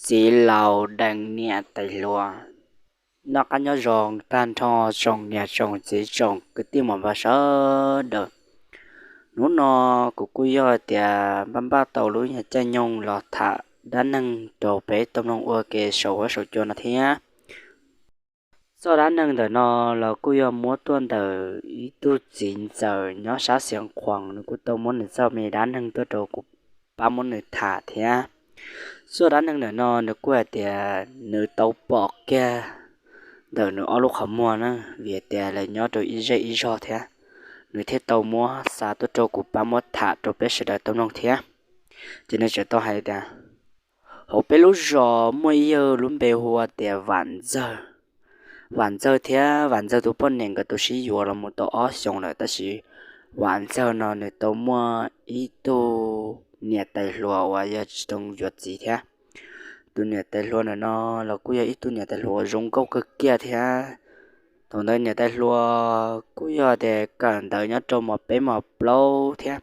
Txiv laus deev niam tais hluas. Noj qab nyob zoo tag nrho tsoom niam tsoom txiv tsoom kwv tij muam npawg sawv daws. Hnub no kuv kuj yog tias npaj npaj tau lub nyuag caij nyoog los tham dab neeg rau peb tau mloog ua ke saum huab saum cua no thiab. Txoj dab neeg ntawm no los kuj yog muab tuaj ntawm ib tug txiv ntxawm nyob sab Xiav Khuam, nws kuj tau muab nws txoj me dab neeg tuaj rau kuv pab muab nws tham thiab. Txoj dab neeg ntawm no nws kuj hais tias nws tau pom kiag ntawm nws ob lub qhov muag na, vim tias lawv nyob rau ib zej ib zog thiab, nws thiaj tau muab xa tuaj rau kuv pab muab tham rau peb sawv daws tau mloog thiab. Ces nws tseem tau hais tias, hauv peb lub zos muaj ib yawg lub npe hu ua tias Vam Ntxawg. Vam Ntxawg thiab Vam Ntxawg tus poj niam nkawd tau sib yuav los mus tau ob xyoos lawm, tab sis Vam Ntxawg no nws tau muaj ib tug niam tais hluas uas yog tsis tau yuav txiv thiab. Tus niam tais hluas ntawm no los kuj yog ib tug niam tais hluas zoo nkauj kawg kiag thiab. Thaum ntawd niam tais hluas kuj yog tias kawm ntawv nyob rau mos peb mos plaub thiab.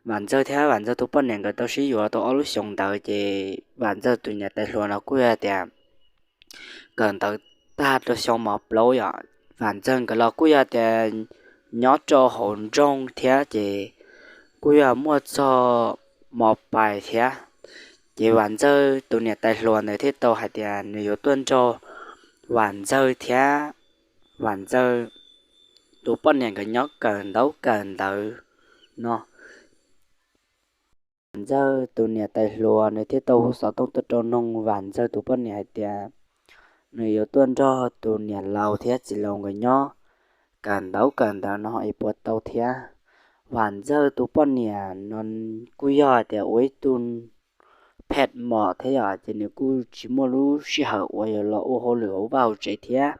Vam Ntxawg thiab Vam Ntxawg tus poj niam nkawd tau sib yuav tau ob lub xyoos ntawd ces Vam Ntxawg tus niam tais hluas no kuj yog tias kawm ntawv tag rau xyoo mos plaub yom. Vam Ntxawg nkawd los kuj yog tias nyob rau hauv nroog thiab ces kuj yog muaj txog mos pais thiab. Ces Vam Ntxawg tus niam tais hluas ntawd thiaj tau hais tias nws yuav tuaj nrog Vam Ntxawg thiab Vam Ntxawg tus poj niam nkawd nyob kawm ntaub kawm ntawv no. Vam Ntxawg tus niam tais hluas nws thiaj tau hu xov tooj tuaj rau noog Vam Ntxawg tus poj niam hais tias nws yuav tuaj nrog tus niam laus thiab txiv laus nkawd nyob kawm ntaub kawm ntawv no es puas tau thiab. Vam Ntxawg tus poj niam no kuj yog hais tias ua ib tug phet mom thiab yom, ces nws kuj tsis muaj lub sij hawm uas yuav los ua hauj lwm hauv vaj hauv tsev thiab.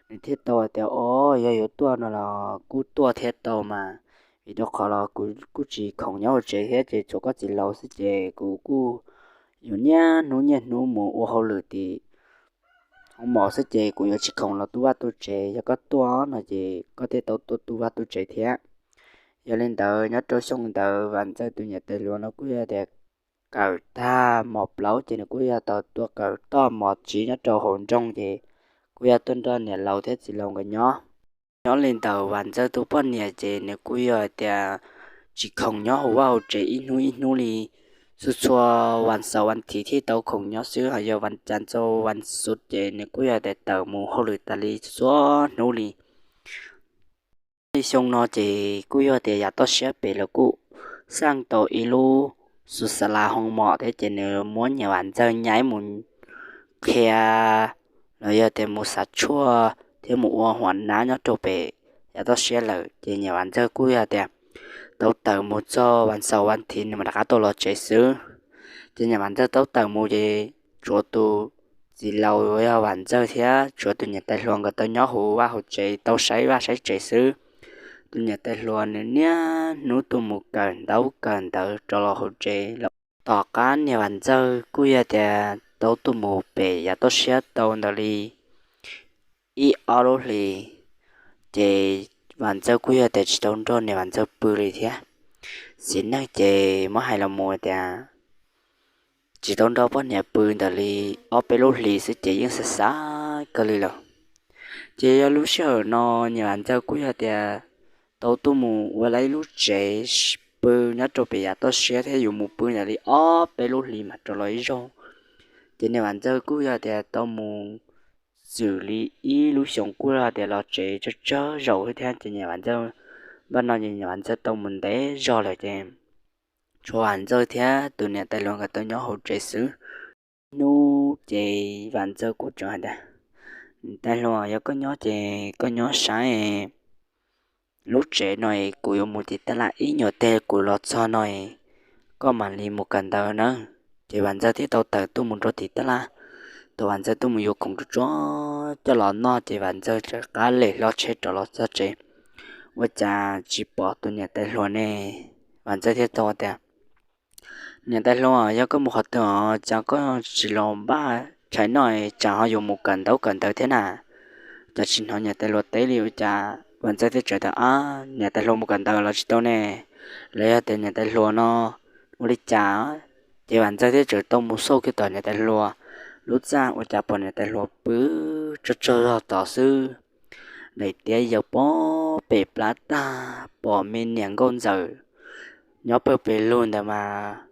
Nws thiaj tau hais tias, o, yog yuav tuaj no los kuj tuaj thiab tau mas, vim rau qhov los kuv kuj tsis khoom nyob hauv tsev thiab ces tshuav koj txiv laus xwb ces kuv kuj yuav niaj hnub niaj hnub mus ua hauj lwm tim hoob mos xwb ces kuv yuav tsis khoom los tu vaj tu tsev. Yog koj tuaj no ces koj thiaj tau tuaj tu vaj tu tsev thiab. Yog li ntawd nyob rau xyoo ntawd Vam Ntxawg tus niam tais hluas no kuj yog tias kawm tag mos plaub ces nws kuj yog tau tuaj kawm toj mos tsiv nyob rau hauv nroog ces kuj yog tuaj nrog niam laus thiab txiv laus nkawd nyob. Nyob li ntawd Vam Ntxawg tus poj niam ces nws kuj yog tias tsis khoom nyob hauv vaj hauv tsev ib hnub ib hnub li, txhua txhua vas xaum vas thiv thiaj tau khoom nyob xwb, ho yog vas cas ntxau vas xuv ces nws kuj yog tias tawm mus hauj lwm tas li txhua hnub li. Xyoo no ces kuj yog tias yav toj siab pem lawv kuj xaj tau ib lub xus xas las hoo mom thiab ces nws muab niam Vam Ntxawg nyaib mus qhia los yog tias mus xav tshuaj thiab mus ua huam nab nyob rau pem yav toj siab lawm ces niam Vam Ntxawg kuj yog tias tau tawm mus txog vas xaum vas thiv nws mam rov qab tau los tsev xwb. Ces niam Vam Ntxawg tau tawm mus ces tshuav tus txiv laus uas yog Vam Ntxawg thiab tshuav tus niam tais hluas nkawd tau nyob hauv vaj hauv tsev tau saib vaj saib tsev xwb. Tus niam tais hluas nws niaj hnub tuaj mus kawm ntaub kawm ntawv rov los hauv tsev lawm. Tom qab niam Vam Ntxawg kuj yog tias tau tuaj mus pem yav toj siab tau ntawm li ib ob lub hlis, ces Vam Ntxawg kuj yog tias tsis tau nrog niam Vam Ntxawg pw li thiab. Txiv neej ces muab hais los mus tias tsis tau nrog poj niam pw ntawm li ob peb lub hlis xwb ces yeej xav xav kawg li lawm. Ces yog lub sij hawm no niam Vam Ntxawg kuj yog tias tau tuaj mus ua lawm ib lub tsev pw nyob rau pem yav toj siab thiab yuav mus pw ntawm li ob peb lub hlis mas rov los ib zaug. Ces niam Vam Ntxawg kuj yog tias tau mus txwm li ib lub xyoos kuj yog tias los tsev tsawg tsawg zaus thiab ces niam Vam Ntxawg, npaj no ces niam Vam Ntxawg tau mus ntev zog lawm ces tshuav Vam Ntxawg thiab tus niam tais hluas nkawd tau nyob hauv tsev xwb. Hnub ces Vam Ntxawg kuj tseem hais tias, niam tais hluas, yog koj nyob ces koj nyob saib lub tsev no es kuv yuav mus tim tab laj ib nyuag teg kuv los txog no es koj mam li mus kawm ntawv nawb. Ces Vam Ntxawg thiaj tau tawm tuaj mus rau tim tab laj. Thaum Vam Ntxawg tuaj mus yuav khoom tsuag tsuag coj los noj ces Vam Ntxawg rov qab lem hlo tsheb rov los txog tsev, ua cas tsis pom tus niam tais hluas ne. Vam Ntxawg thiaj tau tias, niam tais hluas, yog koj mus qhov twg os, cas koj tsis los npaj tshais noj, tsam ho yuav mus kawm ntaub kawm ntawv thiab na? Cas tsis hnov niam tais hluas teb li ua cas? Vam Ntxawg thiaj teb tias, ab, niam tais hluas mus kawm ntawv los tsis tau ne, los yog tias niam tais hluas no ua li cas? Ces Vam Ntxawg thiaj tseem tau mus xauj kiag tom niam tais hluas lub txaj ua cas pom niam tais hluas pw tsaug tsaug zog tod xwb. Daim tiab yawg pob pem plab tag, pom me niam nkauj ntxawm nyob pawg pes lug ntawd mas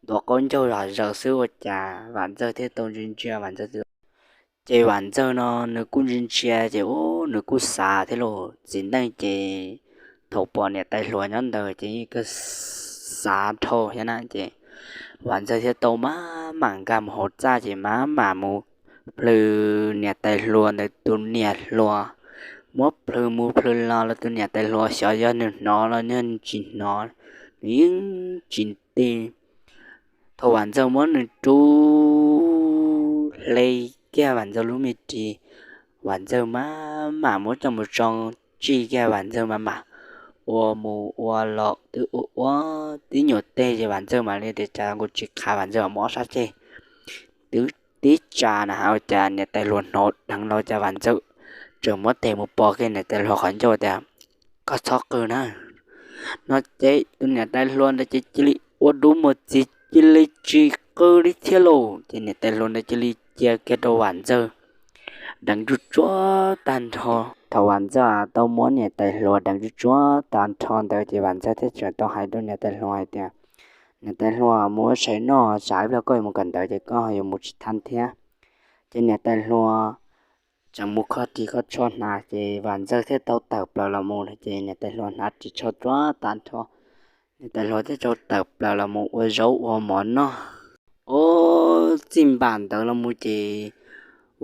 ntuav qaub ncaug zom zaws xwb ua cas Vam Ntxawg thiaj tau ntsia ntsia Vam Ntxawg. Ces Vam Ntxawg no nws kuj ntsia ntsia ces ub nws kuj xav thiab los txiv neej ces thaum pom niam tais hluas nyob ntawd ces yeej xav dhau thiab na ces Vam Ntxawg thiaj tau maj mam nkag mus hauv txaj ces maj mam mus plhws niam tais hluas ntawd tus niam hluas. Muab plhws mus plhws los los tus niam tais hluas xyov yog nws hnov los yog nws tsis hnov, nws yeej tsis tig. Thaum Vam Ntxawg muab nws rub hle kiag Vam Ntxawg lub me ris, Vam Ntxawg maj mam muab coj mus tso tsig kiag Vam Ntxawg maj mam ua mus ua los twb ua ua tib nyuag teg ces Vam Ntxawg mam li tias cas nkaus tsis khav Vam Ntxawg mam muab ob sab ceg twb tib tsa na has ua cas niam tais hluas hnov dheev los cas Vam Ntxawg tseem muab tes mus pov kiag niam tais hluas qhov ncauj tias, Koj txhob qw na. No ces tus niam tais hluas ntawd ces cia li ua dub muag txiv cia li tsis qw li thiab lauj ces niam tais hluas ntawd cia li cia kiag rau Vam Ntxawg deev tsuj tsuav tag nrho. Thaum Vam Ntxawg tau muab niam tais hluas deev tsuj tsuav tag nrho ntawd ces Vam Ntxawg thiaj tseem tau hais rau niam tais hluas hais tias, Niam tais hluas, mus ua tshais noj tsam ib pliag koj yuav mus kawm ntawv ces koj yuav mus tsis thab thiab. Ces niam tais hluas tseem mus kho ris kho tsho hnav ces Vam Ntxawg thiaj tau tawm plaws los mus ces niam tais hluas hnav ris tsho tsuav tag nrho, niam tais hluas thiaj tau tawm plaws los mus ua zaub ua mov noj. Ob txij npam ntawd los mus ces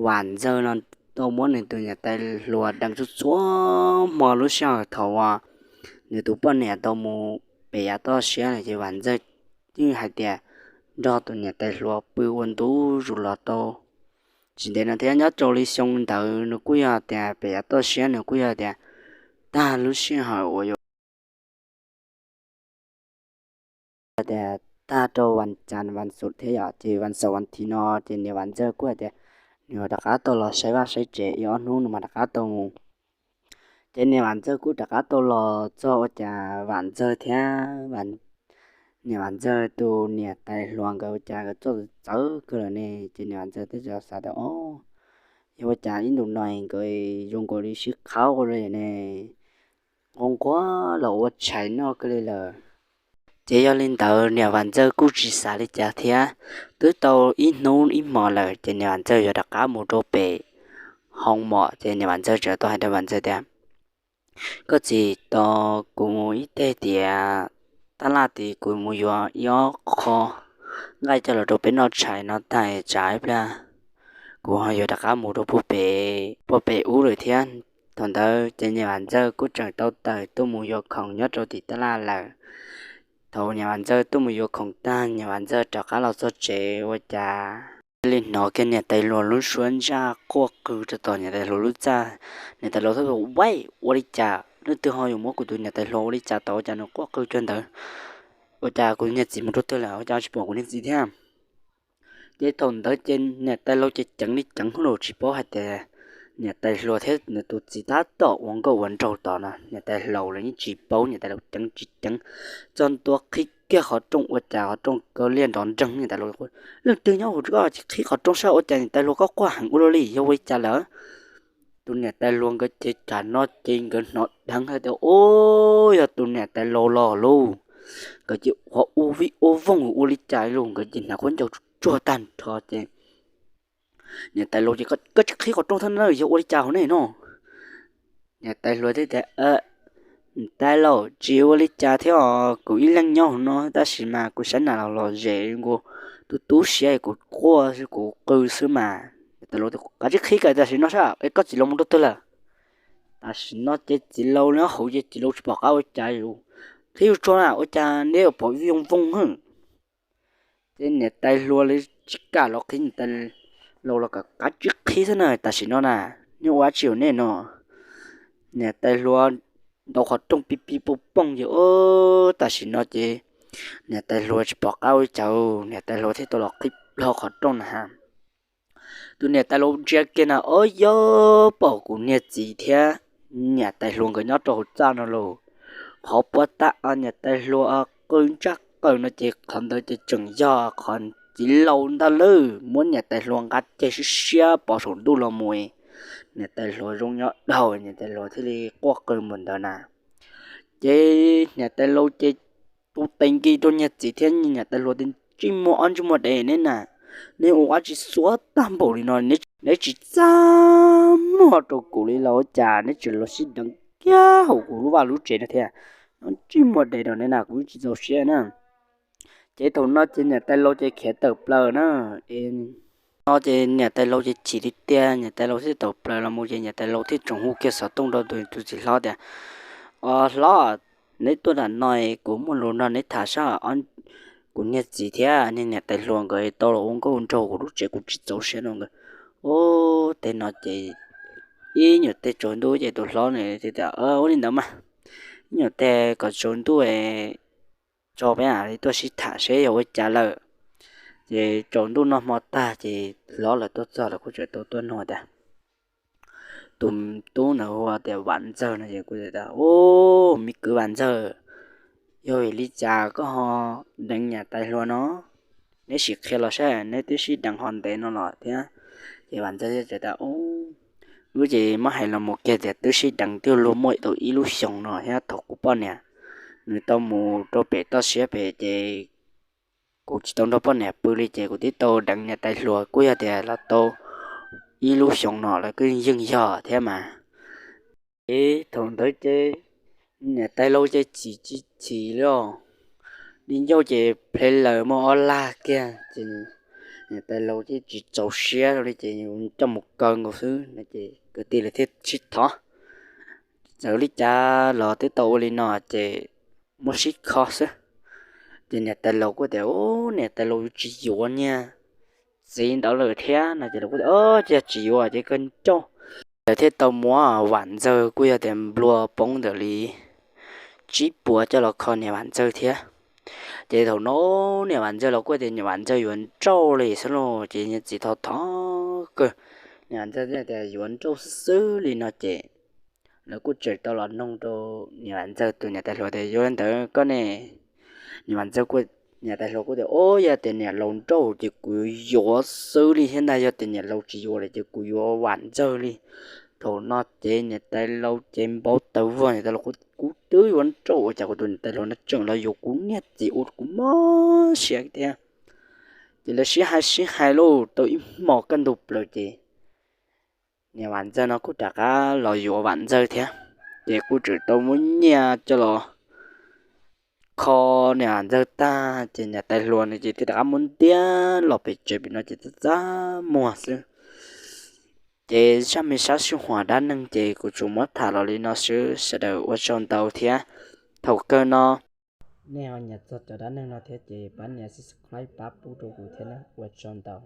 Vam Ntxawg no tau muab nws tus niam tais hluas deev tsuj tsuav hmo lub sij hawm thaum uas nws tus poj niam tau mus pem yav toj siab no ces Vam Ntxawg twb hais tias nrog tus niam tais hluas pw ua ntu zus los tau tsis ntev no thiab nyob rau li xyoo ntawd nws kuj yog tias pem yav toj siab nws kuj yog tias tag lub sij hawm uas yuav tias tag rau vas cas vas xuv thiab yom ces vas xaum vas thiv no ces niam Vam Ntxawg kuj hais tias nws rov qab tau los saib vaj saib tsev ib ob hnub nws mam rov qab tau mus. Ces niam Vam Ntxawg kuj rov qab tau los txog ua cas Vam Ntxawg thiab niam Vam Ntxawg tus niam tais hluas nkawd ua cas nkawd txawj txawv kawg lawm ne ces niam Vam Ntxawg thiaj xav tias, Ob, yog ua cas ib ntus no nkawd zoo nkaus li sib qhab ua luaj li ne, nquag nquag los ua tshais noj kawg li lawm. Ces yog li ntawd niam Vam Ntxawg kuj tsis xav li cas thiab. Twb tau ib hnub ib hmos lawm ces niam Vam Ntxawg yuav rov qab mus rau pem hoo mom ces niam Vam Ntxawg tseem tau hais rau Vam Ntxawg tias, Koj txiv, tos kuv mus ib teg tias tab laj tid kuv mus yuav ib ob qho nqaij coj los rau peb noj tshais no tag tsam ib pliag kuv ho yuav rov qab mus rau puag pem ub lawm thiab. Thaum ntawd ces niam Vam Ntxawg kuj tseem tau tawm tuaj mus yuav khoom nyob rau tim tab laj lawm. Thaum niam Vam Ntxawg tuaj mus yuav khoom tag niam Vam Ntxawg rov qab los txog tsev ua cas cia li hnov kiag niam tais hluas lub suab ntsaj quaj qw rau tom niam tais hluas lub txaj. Niam tais hluas thiaj tias, Vaim, ua li cas leej twg ho yuav muab kuv tus niam tais hluas ua li cas tod ua cas nws quaj qw cuag ntawd? Ua cas kuv niag txiv mus rau twg lawm ua cas tsis pom kuv niag txiv thiab? Ces thaum ntawd ces niam tais hluas ces ceev li ceev hauj lwm tsis paub hais tias niam tais hluas thiab nws tus txiv tab tom ua nkauj ua nraug tod no, niam tais hluas los yeej tsis paub, niam tais hluas ceev tsis ceev, txog ntua qhib kiag qhov rooj ua cas qhov rooj kaw liaj nrov nreeg, niam tais hluas, Leej twg nyob hauv ko qhib qhov rooj saib ua cas niam tais hluas koj quaj heev ua luaj li, yog ua li cas lawm? Tus niam tais hluas nkawd ces tsam no ces nkawd hnov dheev hais tias, Ub, yog tus niam tais laus los lauj. Nkawd ces ua ua vij ua voog ua li cas lauj, nkawd ces hnav khaub ncaws tsuag tsuag tag nrho ces niam tais laus ces, Koj tsis qhib qhov rooj thiab na, yog ua li cas hauv nej no? Niam tais hluas thiaj tias, Niam tais laus, tsis ua li cas thiab os, kuv ib leeg nyob hauv no tab sis mas kuv saib nas los los zem nkaus, tu tu siab kuv quaj kuv qw xwb mas. Niam tais laus, Kav tsij qhib kiag tam sim no saib, koj txiv laus mus rau twg lawm? Tam sim no ces txiv laus nyob hauv ces txiv laus tsis pom qab ua cas, qhib tsuag tsuag na ua cas neb pom vij voog voog hwb. Ces niam tais hluas li tsis kam los qhib, niam tais laus los kom, Kav tsij qhib xwb na, tam sim no na, neb ua dab tsi hauv nej no? Niam tais hluas ntaus qhov rooj pib pib pooj pooj ces, Ub, tam sim no ces niam tais hluas tsis pom qab ua li cas, niam tais hluas thiaj tau los qhib plho qhov rooj na has. Tus niam tais laus ntsia kiag na, Ob, yog pom kuv niag txiv thiab niam tais hluas nkawd nyob rau hauv txaj no lauj. Qhov puag ta niam tais hluas qw ntsaj qawm no ces qhov ntawd ces tseem yog qhov txiv laus ntag lauj, muab niam tais hluas nqa ceg siab siab pov saum ntuj los mus. Niam tais hluas zoo nyob dhau, niam tais hluas thiaj li quaj qw mus ntawd na. Ces niam tais laus ces tus tes nki rau niag txiv thiab niam tais hluas tias, Ntsej muag ob ntsej muag dev neb na, neb ua dab tsi xuav tag npaum li no, neb tsis txaj muag rau kuv li los ua cas neb tseem los sib deev kiag hauv kuv lub vaj lub tsev no thiab? Ntsej muag dev no neb na, kuv tsis txaus siab na. Ces thaum no ces niam tais laus ces khiav tawm plaws na. No ces niam tais laus ces chim tiag tiag, niam tais laus thiaj tawm plaws los mus ces niam tais laus thiaj tsoom hu kiag xov tooj rau tus txiv hlob tias, Hlob, neb tuaj nram no kuv muaj lus nrog neb tham saib. Kuv niag txiv thiab niag niam tais hluas nkawd tau los ua nkauj nraug kuv lub tsev, kuv tsis txaus siab no nkawd. Ub, tej no ces ib nyuag tej tsaus ntuj ces tus hlob nws thiaj tias, Ua li ntawd mas, ib nyuag tej kom tsaus ntuj tso peb tuaj sib tham seb yog ua cas lawm. Ces tsaus ntuj noj hmo tag ces hlob lawv tuaj txog lawv kuj tseem tau tuaj nug tias, tus tub ntawd hu tias Vam Ntxawg no ces kuj tias, Ub, me kwv Vam Ntxawg, yog vim li cas koj ho deev niam tais hluas no? Neb sim qhia los saib, neb twb sib deev ho ntev no los thiab. Ces Vam Ntxawg thiaj tias, Wb ces muab hais los mus kiag tias twb sib deev twb luag muaj tau ib lub xyoos no thiab, thaum kuv poj niam nws tau mus rau pem toj siab pem ces kuv tsis tau nrog poj niam pw li ces kuv twb tau deev niam tais hluas, kuj yog tias los tau ib lub xyoos no lawm, kuj yeej yog thiab mas. Ces thaum ntawd ces niam tais laus ces chim tsis chim li os, di ncauj ces plhev lawm muaj ob lag kiag ces niam tais laus ces tsis txaus siab li ces coj mus kaw nkaus xwb no ces kwv tij lawv thiaj sib thov, txawm li cas los twb tau ua li no ces muab sib kho xwb. Ces niam tais laus kuj tias, Ub, niam tais laus yuav tsis yuav niag txiv ntawd lawm thiab no ces lawv kuj tias, Ub, yog tsis yuav ces kawg nrauj. Lawv thiaj tau muab Vam Ntxawg kuj yog tias nplua poob ntawm li tsib puas coj los kho niam Vam Ntxawg thiab. Ces thaum no niam Vam Ntxawg los kuj tias niam Vam Ntxawg yuav nrauj li xwb lauj, ces niag txiv thov thov kawg, niam Vam Ntxawg thiaj tias yuav nrauj xwb xwb li no ces lawv kuj tseem tau los noog rau niam Vam Ntxawg tus niam tais hluas tias, Yog li ntawd koj ne? Niam Vam Ntxawg kuj, niam tais hluas kuj tias, Ub, yog tias niam laus nrauj ces kuv yuav xwb li thiab ntag, yog tias niam laus tsis yuav lawm ces kuv yuav Vam Ntxawg li. Thaum no ces niam tais laus ces npau taws vog, niam tais laus, Kuv twb yuav nrauj ua cas kuv tus niam tais hluas no tseem los yuav kuv niag txiv ua kuv mob siab thiab. Ces lawv sib hais sib hais lauj tau ib hmos kaj ntug plaws ces niam Vam Ntxawg no kuj rov qab los yuav Vam Ntxawg thiab. Ces kuj tseem tau muab nyiaj coj los kho niam Vam Ntxawg tag ces niam tais hluas no ces thiaj rov qab muab ntiab los pem tsev pem no ces txaj txaj muag xwb. Ces zaj me sab sij huam dab neeg ces kuv tsuas muab tham los li no xwb, sawv daws ua tsaug ntau thiab. Thaum kawg no nej ho nyiam txog cov dab neeg no thiab ces pab nias subscribe pab pub rau kuv thiab na, ua tsaug ntau.